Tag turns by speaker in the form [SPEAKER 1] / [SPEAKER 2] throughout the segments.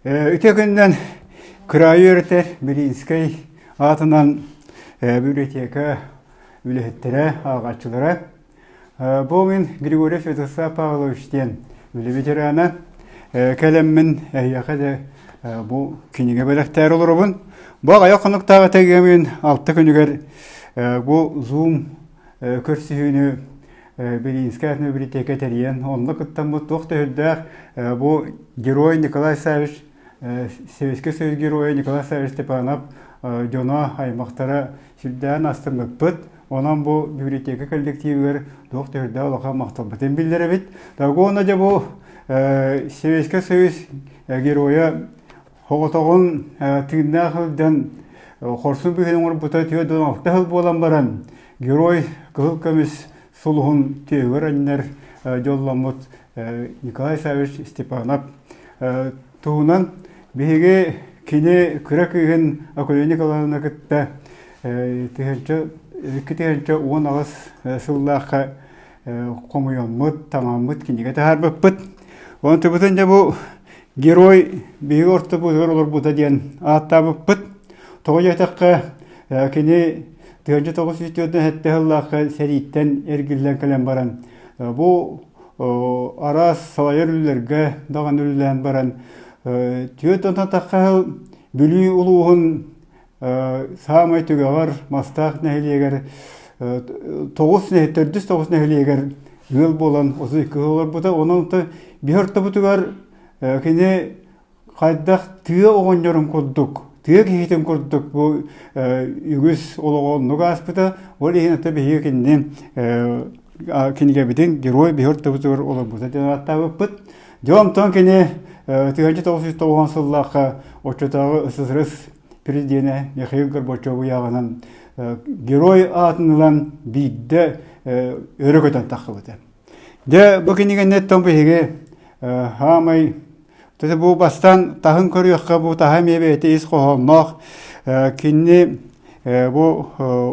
[SPEAKER 1] Үтүө күнүнэн кыраайы үөрэтэр Белинскэй аатынан библиотека үлэһиттэрэ, ааҕааччылара. Бу мин Григорий Святослав Павлович диэн үлэ ветерана. Кэлэммин эһиэхэ да бу кинигэ бэлэхтээр олоробун. Бу аҕыйах хонуктааҕы тегемин алта күнүгэр бу Zoom көрсүһүүнү Белинскэй этнобиблиотека тэрийэн, онно кыттаммыт туох да сүрдээх бу герой Николай Савич, Советский Союз геройа Николай Савич Степанов дьоно, аймахтара сүрдээн астыммыппыт. Онон бу библиотека коллективигэр туох да сүрдээх улахан махталбытын биллэрэбит. Уонна дьэ бу Советский Союз геройа Соҕотоҕун тыыннаах сылдьан хорсун быһыыны оҥорбута 46 сыл буолан баран, Герой Кыһыл көмүс сулуһун түөһүгэр анньар дьолломмут Николай Саввич Степанов туһунан биһиги кини кыра кыыһын Акулина Николаевна кытта 2018 сыллаахха хомуйаммыт, таҥаммыт кинигэ таһаарбыппыт. Онтубутун дьэ бу герой биһиги ортобутугар олорбута диэн ааттаабыппыт. Тоҕо диэтэххэ, кини 1947 сыллаахха сэрииттэн эргиллэн кэлэн баран, бу араас салайар үлэлэргэ даҕаны үлэлээн баран, түөрт уон тахха сыл Бүлүү улууһун Саамай түгэҕэр Мастаах нэһилиэгэр тоҕус төрдүс тоҕус нэһилиэгэр ыал буолан 32 сыл олорбута. Онон биһи ортобутугар кини хайдах тыа оҕонньорун курдук, тыа киһитин курдук бу үгүс олоҕо оннук ааспыта. Ол иһин ата биһиги кинини кинигэбитин Герой биһи ортобутугар олорбута диэн ааттаабыппыт. Дьэ онтон кини 1990 сыллаахха оччотооҕу СССР президенэ Михаил Горбачев ыйааҕынан герой аатын ылан биирдэ өрө көтөн тахсыбыта. Дьэ бу кинигэннэттэн биһиги хаамай бу бастаан таһын көрүөххэ бу таһа эмиэ бэйэтэ ис хоһоонноох кини бу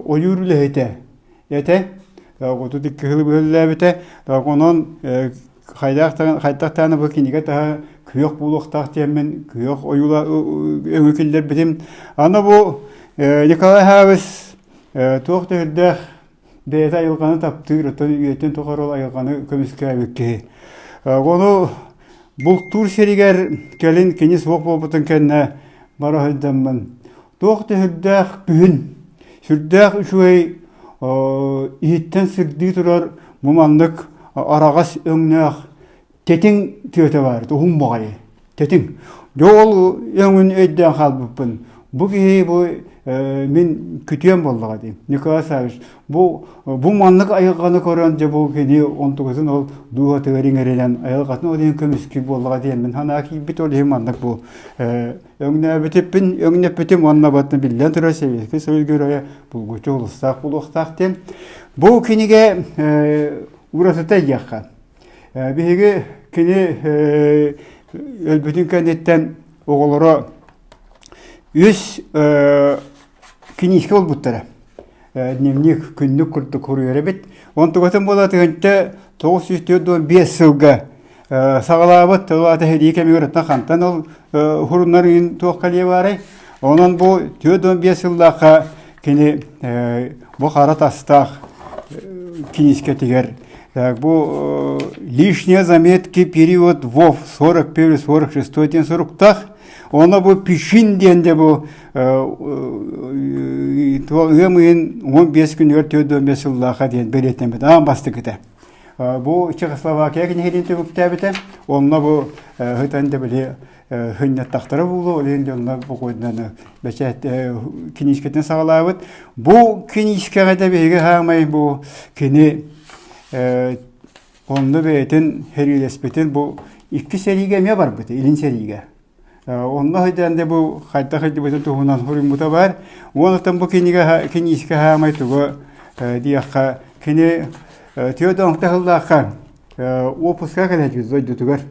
[SPEAKER 1] ойуур үлэһитэ этэ 32 сылы быһыллээбитэ онон хайдах даҕаны бу кинигэ таһа күөх буолуохтаах диэммин күөх ойуула өҥү киллэрбитим. Аны бу Николай Хабыс туох да үрдээх бэйэтэ айылҕаны таптыыр, оттон үйэтин тухары ол айылҕаны көмүскээбит киһи. Ону бултуур сиригэр кэлин кини суох буолбутун кэннэ бара сылдьаммын туох да үрдээх күһүн сүрдээх үчүгэй иһиттэн сырдыы турар бу маннык араҕас өҥнөөх тэтиҥ тыата баар уһун баҕайы тэтиҥ дьэ ол өҥүн өйдөөн хаалбыппын бу киһи бу мин күтүөм буоллаҕа дии Николай Саввич бу бу маннык айылҕаны көрөн дьэ бу кини онтукатын ол дууһатыгар иҥэринэн айылҕатын ол иһин көмүскүүр буоллаҕа диэммин санаа киирбит ол иһин маннык бу Өҥнөөбүтүппүн, өҥнөппүтүм уонна баттан биллэн турар Советский Союз геройа булгуччу улустаах буолуохтаах диэн. Бу кинигэ уратыта диэххэ. Биһиги кини өлбүтүн кэнниттэн оҕолоро үс киниискэ ылбыттара. Дневник күннүк курдук суруйар эбит. Онтугатын буола 1945 сылга саҕалаабыт тылаата сэрии кэмигэр оттон хантан ол хуруннар иһин туох кэлиэ баарай. Онон бу 45 сыллаахха кини бу хара тастаах киниискэтигэр бу лишние заметки период ВОВ 41-46 диэн суруктаах. Ону бу Пишин диэн де бу ыам ыйын 15 күнүгэр 45 сыллаахха диэн бэлиэтэммит аан бастакыта. Бу Чехословакия киниһитин түмүктээбитэ. Онно бу хытан да били хынньаттахтара буолуо, ол иһин дьонно букуйданы бэчээт киниискэтин саҕалаабыт. Бу киниискэҕэ да биһиги хаамай бу кини онно бэйэтин сэриилэспитин бу икки сэриигэ эмиэ барбыт, илин сэриигэ. Онно сылдьан да бу хайдах сылдьыбытын туһунан суруйбута баар. Уонна бу кинигэ киниискэ хаамай тугу диэххэ кини түөрт оҥто сыллаахха уоппуска кэлэ дойдутугар.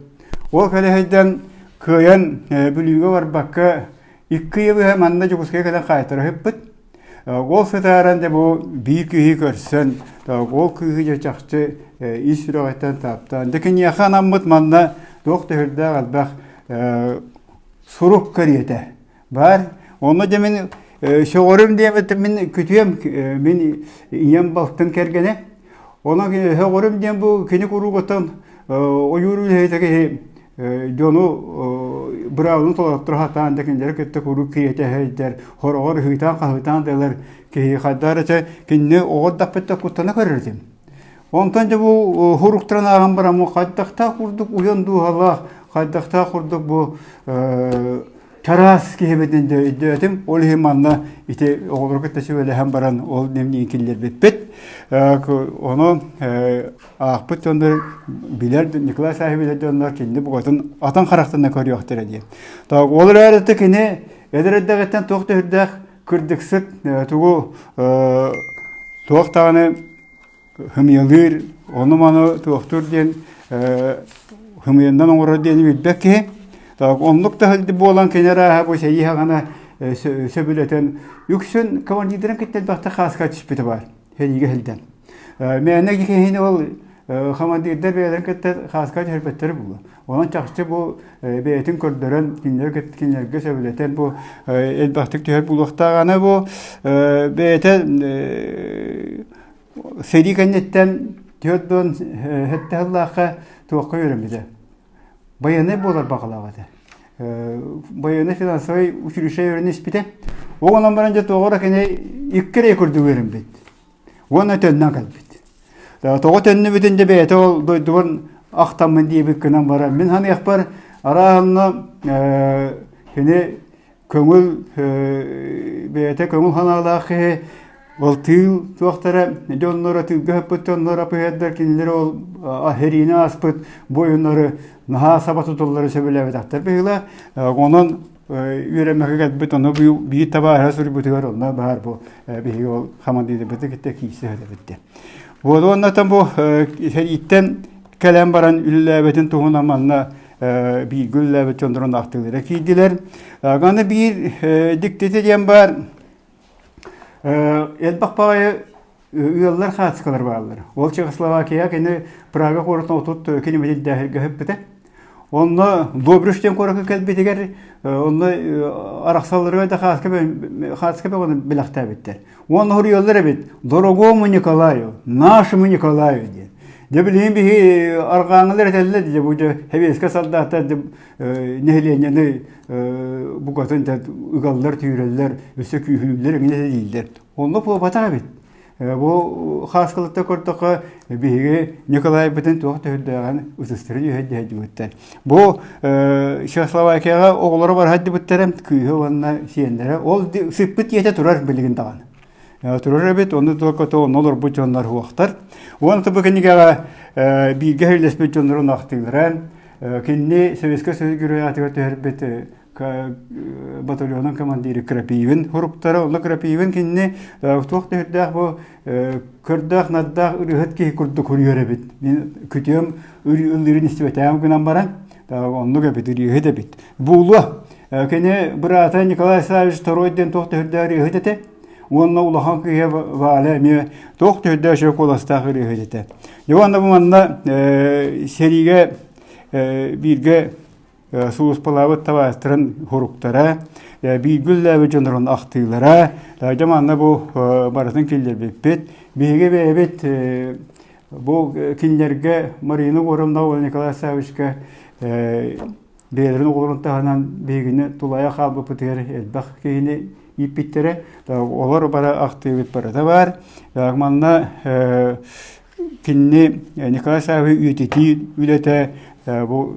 [SPEAKER 1] Ол кэлэ сылдьан кыайан Бүлүүгэ барбакка икки ыйы быһа манна Дьокуускайга кэлэн хаайтара сыппыт. Ол сытааран дьэ бу биир киһи көрсөн, ол кыыһы дьэ чахчы ис сүрэҕиттэн таптаан, дьэ киниэхэ анаммыт манна туох да сүрдээх элбэх. сурук кэриэтэ баар. Онно дьэ мин сөҕөрүм диэбит мин күтүөм мин ийэм балтын кэргэнэ. Онон сөҕөрүм диэн бу кини куруугуттан ойуур үлэһитэ киһи дьону быраабылын толорторо сатаан да кинилэри кытта куруук кириэтэһэйдэр, хороҕор ыһыытаан-хаһыытаан да ылар киһи хайдах эрэ кинини оҕо эрдэхпиттэн куттана көрөр этим. Онтон дьэ бу хуруктарын ааҕан баран хайдахтаах курдук уйан дууһалаах, хайдахтаах курдук бу чараас киһибитин дьэ өйдөөтүм. Ол иһин манна ити оҕолору кытта сүбэлэһэн баран ол дневнигин киллэрбиппит. Ону аахпыт дьоннор билэр Николай Саахи билэр дьоннор кинини букатын атын харахтана көрүөхтэрэ диэн. Так ол эрээри кини эдэр эрдэҕиттэн туох да үрдээх кырдьыксыт тугу туох даҕаны хымыйалыыр, ону-маны туохтуур диэн хымыйаннан оҥорор диэни билбэт киһи. Так оннук да буолан кини арааһа бу сэрии хаҕана сөбүлэтэн үксүн командирдарын кытта элбэхтик хааска түспүтэ баар сэриигэ сылдьан. Мээнэ киһини ол командирдар бэйэлэрин кытта хааска түһэрбэттэрэ буолуо. Онон чахчы бу бэйэтин көрдөрөн кинилэргэ сөбүлэтэн бу элбэхтик түһэр буолуохтаах. Аны бу бэйэтэ сэрии кэнниттэн 47 сыллаахха туохха үөрэммитэ. Байыаннай буолар баҕалаах этэ. Байыаннай финансовай училище үөрэнэ испитэ. Ол онон баран дьэ тоҕо эрэ кини икки эрэ курдук үөрэммит. Уонна төннөн кэлбит. Тоҕо төннүбүтүн дьэ бэйэтэ ол дойдубар ахтаммын диэбит гынан баран мин саныахпар арааһынна кини көҥүл бэйэтэ көҥүл санаалаах киһи ол тыыл туохтара дьонноро тыылга сыппыт дьонноро апыһыардар кинилэр ол сэриини ааспыт буойуннары наһаа саба тутуллары сөбүлээбэтэхтэр быһыылаах онон үөрэммэккэ кэлбит ону биир табаарыһа суруйбутугар онно баар бу биһиги ол хамандыырбытын кытта киирсэ сылдьыбыт Вот уонна бу сэрииттэн кэлэн баран үлэлээбитин туһунан манна бииргэ үлэлээбит дьоннорун ахтыылара киирдилэр. Аны биир дьиктитэ диэн баар элбэх баҕайы ыаллар хаачыскалар бааллар. Ол Чехословакия кини Прага куоратын 30 километрдээһиргэ сыппыта. Онно Добрыш диэн куоракка кэлбитигэр онно арахсалларыгар да хааска бөҕөнү билэхтээбиттэр. Уонна хоруйаллар эбит «Дорогому Николаю, нашему Николаю» диэн. Дьэ билигин биһи арҕааҥҥылар этэллэр дьэ бу дьэ сэбиэскэй солдаттар дьэ нэһилиэнньэни букатын ыгаллар, түүрэллэр, өссө күүһүлүүллэр эҥин этэ дииллэр. Онно буолбатах эбит. Бу хааскалыттан көрдөххө, биһиги Николайбытын туох төһүрдээҕин ытыстарын үһэйдэһэ дьыбыттар. Бу Чехословакияҕа оҕолоро бараһа дьыбыттара, кыыһы уонна сиэннэрэ. Ол сыппыт ийэтэ турар билигин даҕаны. Турар эбит, онно только онно олорбут дьоннор уохтар. Уонна бу кинигэҕэ бииргэ сөйлөспүт дьоннорун ахтыылара, кинини Советскай Союз герой түһэрбит батальонун командиры Крапивин хуруктара. Онно Крапивин кинини туох да бу көрдөөх-нардаах ырыаһыт киһи курдук хуруйар эбит. Мин күтүөм ыллыырын истибэтээҕим гынан баран, оннук эбит, ырыаһыт эбит. Буулуо. Кини быраата Николай Савич Второй диэн туох да ырыаһыт этэ. Уонна улахан кыыһа Валя эмиэ туох да үрдээх куоластаах ырыаһыт этэ. Дьэ уонна бу манна сэриигэ бииргэ сулууспалаабыт табаарыстарын хуруктара, бииргэ үлэлээбит дьоннорун ахтыылара, дьэ манна бу барытын киллэрбиппит. Биһиги бэйэбит бу кинилэргэ Марина Егоровна уонна Николай Саввичка бэйэлэрин оҕолорун таһынан биһигини тулайа хаалбыппытыгар элбэх киһини ииппиттэрэ. Олор бары ахтыыбыт барыта баар. Манна Кинини Николай Саввич үйэтитии үлэтэ бу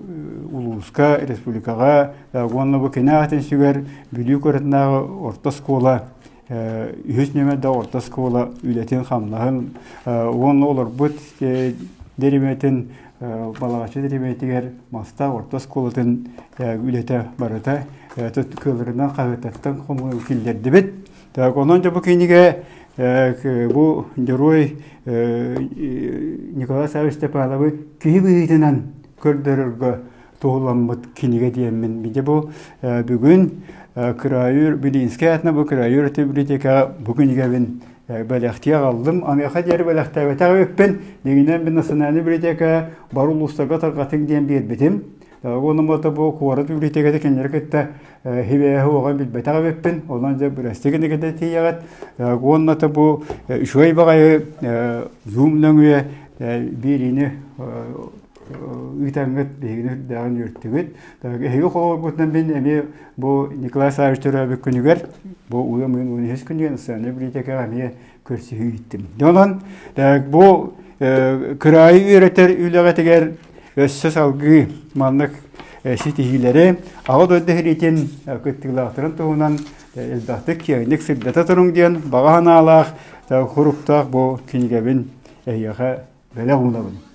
[SPEAKER 1] улууска, республикаҕа уонна бу кини аатын сүгэр Бүлүү куоратынааҕы орто оскуола үһүс нүөмэрдээх орто оскуола үлэтин-хамнаһын уонна олорбут дэриэбинэтин Балаҕаччы дэриэбинэтигэр Мастаах орто оскуолатын үлэтэ барыта кыалларынан хаһыаттартан хомуйан киллэрдибит. Так, онон дьэ бу кинигэ бу дьоруой Николай Саввич Степановы киһи быһыытынан көрдөрөргө туһуламмыт кинигэ диэммин. Дьэ бу бүгүн Кыраайыр Белинскэй аатынан бу Кыраайыр библиотекаҕа бу кинигэбин бэлэхтии аҕаллым. Аныаха диэри бэлэхтээбэтэх эбиппин. Дьиҥинэн мин национальнай библиотека бары улуустарга тарҕатыҥ диэн биэрбитим. Уонна бу куорат библиотеката кинилэри кытта хибээһи уоҕа билбэтэх эбиппин. Онон дьэ бырастыы кинигэтэ тиийэҕит. Уонна бу үчүгэй баҕайы Zoom нөҥүө биэриини ыытаҥҥыт биһигини үрдээҕин үөртүгүт. Эһиги холобургутунан мин эмиэ бу Николай Саввич төрөөбүт күнүгэр, бу ыам ыйын 13 күнүгэр национальнай библиотекаҕа эмиэ көрсүһүү ииттим. Онон бу кыраайы үөрэтэр үлэҕитигэр өссө салгыы маннык ситиһиилэри Аҕа дойду сэриитин кыттыылаахтарын туһунан элбэхтик киэҥник сырдата туруҥ диэн баҕа санаалаах, хуруктаах бу кинигэбин эһиэхэ бэлэх уунабын.